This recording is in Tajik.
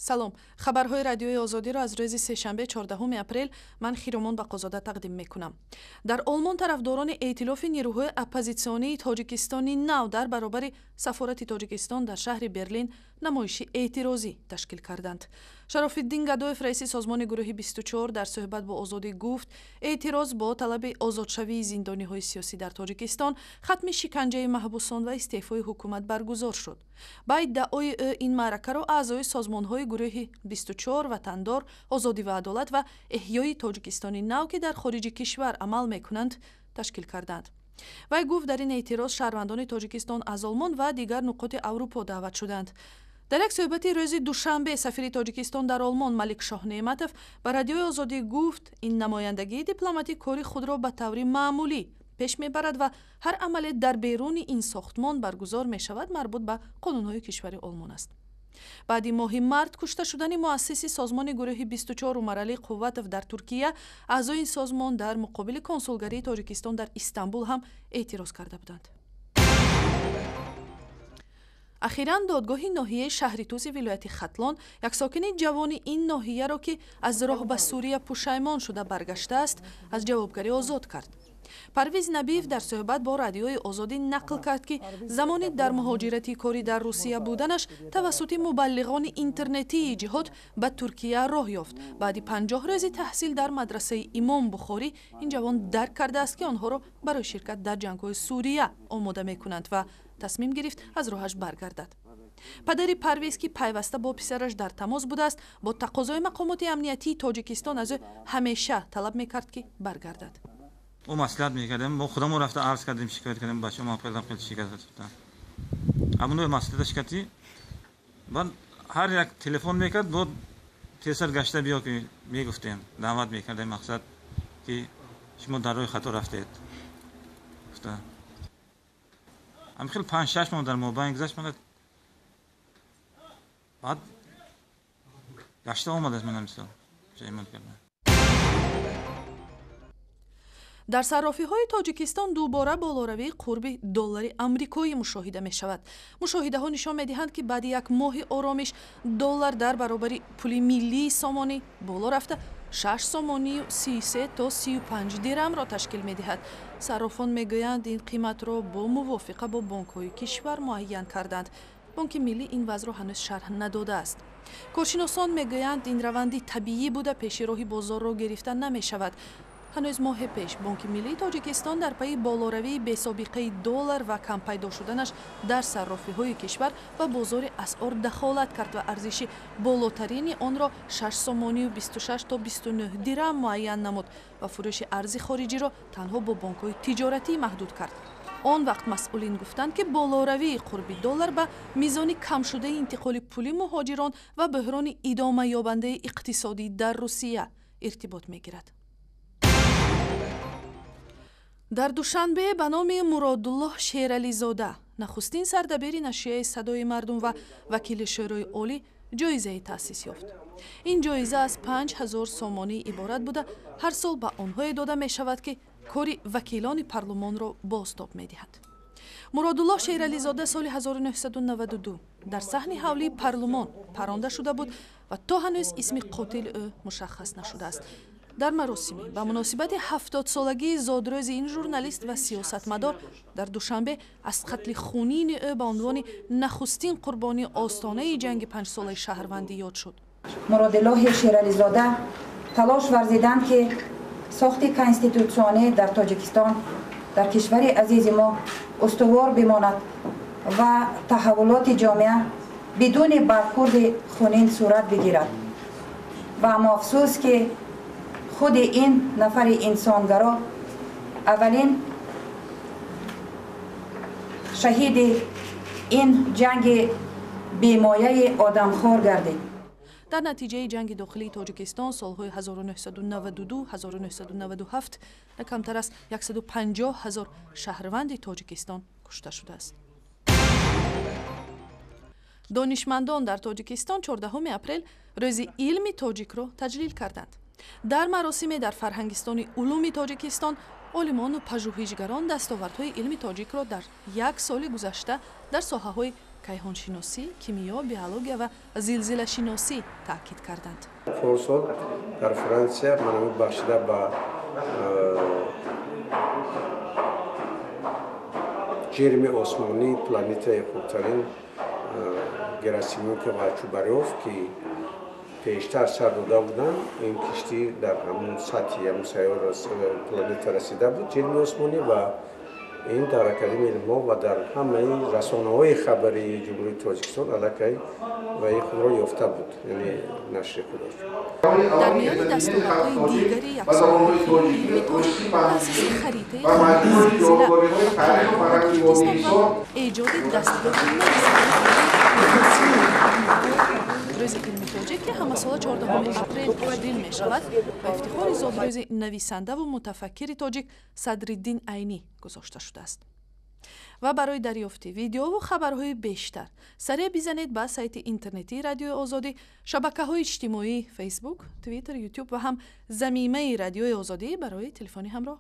Салом. Хабарҳои Радиои Озодиро аз рӯзи сешанбе, 14 апрел, ман Хиромон Бақозода тақдим мекунам. Дар Олмон тарафдорони эътилофи нерӯҳои оппозитсионии Тоҷикистони нав дар баробари сафорати Тоҷикистон дар шаҳри Берлин намоиши эътирозӣ ташкил карданд. Шарофиддин Гадоев, раиси созмони гурӯҳи 24, дар суҳбат бо Озодӣ гуфт, эътироз бо талаби озодшавии зиндониҳои сиёсӣ дар Тоҷикистон, хатми шиканҷаи маҳбусон ва истеъфои ҳукумат баргузор шуд. Ба иддаои ӯ, ин маъракаро аъзои созмонҳои гурӯҳи 24, Ватандор, Озодӣ ва адолат ва Эҳёи Тоҷикистони нав, ки дар хориҷи кишвар амал мекунанд, ташкил карданд. Вай гуфт, дар ин эътироз шаҳрвандони Тоҷикистон аз Олмон ва дигар нуқоти Аврупо даъват шуданд. Дар як суҳбати рӯзи душанбе сафири Тоҷикистон дар Олмон Маликшоҳ Неъматов ба Радиои Озодӣ гуфт, ин намояндагии дипломатӣ кори худро ба таври маъмулӣ пеш мебарад ва ҳар амале дар беруни ин сохтмон баргузор мешавад, марбут ба қонунҳои кишвари Олмон аст. Баъди моҳи март кушта шудани муассиси созмони гурӯҳи 24 Умаралӣ Қувватов дар Туркия, аъзои ин созмон дар муқобили консулгарии Тоҷикистон дар Истанбул ҳам эътироз карда буданд. Ахиран додгоҳи ноҳияи шаҳри Тузи вилояти Хатлон як сокини ҷавони ин ноҳияро, ки аз роҳ ба Сурия пушаймон шуда баргаштааст, аз ҷавобгарӣ озод кард. Парвиз Набиев дар суҳбат бо Радиои Озодӣ нақл кард, ки замони дар муҳоҷирати корӣ дар Русия буданаш тавассути мубаллиғони интернетии ҷиҳод ба Туркия роҳ ёфт. Баъди 50 рӯзи таҳсил дар мадрасаи Имом Бухорӣ ин ҷавон дарк кардааст, ки онҳоро барои ширкат дар ҷангҳои Сурия омода мекунанд ва тасмим гирифт аз роҳаш баргардад. Падари Парвиз, ки пайваста бо писараш дар тамос будааст, бо тақозои мақомоти амниятии Тоҷикистон аз ӯ ҳамеша талаб мекард, ки баргардад. Ӯ маслиҳат мекардем, мо худамон рафта арз кардем, шикоят кардем, бачаҳо ман хеле шикоят кардам. Ҳамон маслиҳаташ кардӣ, баъд ҳар як телефон мекард, бо тезтар гашта биё, ки мегуфтем, даъват мекардем, мақсад ки шумо дар роҳи хато рафтед. Гуфта ҳамин хел 5-6 моҳ дар мобайн гузашт, мана баъд гашта омадааст, мана мисол пушаймон кардам. Дар саррофиҳои Тоҷикистон дубора болоравии қурби доллари амрикоӣ мушоҳида мешавад. Мушоҳидаҳо нишон медиҳанд, ки баъди як моҳи оромиш доллар дар баробари пули миллии сомонӣ боло рафта 6 сомонию 33 то 35 дирамро ташкил медиҳад. Саррофон мегӯянд, ин қиматро бо мувофиқа бо бонкҳои кишвар муайян карданд. Бонки миллӣ ин вазъро ҳанӯз шарҳ надодааст. Коршиносон мегӯянд, ин раванди табиӣ буда, пеши роҳи бозорро гирифта намешавад. Ҳанӯз моҳе пеш Бонки миллии Тоҷикистон дар пайи болоравии бесобиқаи доллар ва кам пайдо шуданаш дар саррофиҳои кишвар ба бозори асъор дахолат кард ва арзиши болотарини онро 6 сомонию 26 то 29 дирам муайян намуд ва фурӯши арзи хориҷиро танҳо бо бонкҳои тиҷоратӣ маҳдуд кард. Он вақт масъулин гуфтанд, ки болоравии қурби доллар ба мизони камшудаи интиқоли пули муҳоҷирон ва бӯҳрони идомаёбандаи иқтисодӣ дар Русия иртибот мегирад. Дар Душанбе ба номи Муродуллоҳ Шерализода, нахустин сардабири нашрияи Садои мардум ва вакили Шӯрои Олӣ, ҷоизае таъсис ёфт. Ин ҷоиза аз 5000 сомонӣ иборат буда, ҳар сол ба онҳое дода мешавад, ки кори вакилони парлумонро бозтоб медиҳад. Муродуллоҳ Шерализода соли 1992 дар саҳни ҳавлии парлумон паронда шуда буд ва то ҳанӯз исми қотили ӯ мушаххас нашудааст. Дар маросиме ба муносибати 70-солагии зодрӯзи ин журналист ва сиёсатмадор дар Душанбе аз қатли хунини ӯ ба унвони нахустин қурбонии остонаи ҷанги панҷсолаи шаҳрвандӣ ёд шуд. Муродиллоҳи Шерализода талош варзиданд, ки сохти конститутсионӣ дар Тоҷикистон, дар кишвари азизи мо устувор бимонад ва таҳаввулоти ҷомеа бидуни бархурди хунин сурат бигирад. Ва аммо афсӯс, ки худи ин нафари инсонгаро аввалин шаҳиди ин ҷанги бемояи одамхор гардид. Дар натиҷаи ҷанги дохилии Тоҷикистон солҳои 1992-1997 на камтар аз 150 ҳазор шаҳрванди Тоҷикистон кушта шудааст. Донишмандон дар Тоҷикистон 14 апрел рӯзи илми тоҷикро таҷлил карданд. Дар маросиме дар Фарҳангистони улуми Тоҷикистон олимону пажӯҳишгарон дастовардҳои илми тоҷикро дар як соли гузашта дар соҳаҳои Кайҳоншиносӣ, кимиё, биология ва зилзилашиносӣ таъкид карданд. Порсол дар Франсия манами бахшида ба ҷирми осмонӣ планетаи хурдтарин Герасименко ва Чубарёв, ки пештар сар дода буданд, ин киштӣ дар ҳамун сатҳи ҳамун сайёра планета расида буд, ҷирми осмонӣ, ва ин дар Академияи илмҳо ва дар ҳамаи расонаҳои хабарии Ҷумҳурии Тоҷикистон аллакай ваи худро ёфта буд, яъне нашри худро. Дар миёни дастовардҳои дигари яксолаи илми тоҷик таъсиси харитаи зилзила ва Тоҷикистон ва эҷоди дастгоҳи нав. Рӯзи илми тоҷик, ки ҳамасола 14 апрел таҷлил мешавад, ба ифтихори зодрӯзи нависандаву мутафаккири тоҷик Садриддин Айнӣ гузошта шудааст. Ва барои дарёфти видеову хабарҳои бештар саре бизанед ба сайти интернетии Радиои Озодӣ, шабакаҳои иҷтимоӣ: Фейсбук, Твиттер, Ютуб ва ҳам замимаи Радиои Озодӣ барои телефони ҳамроҳ.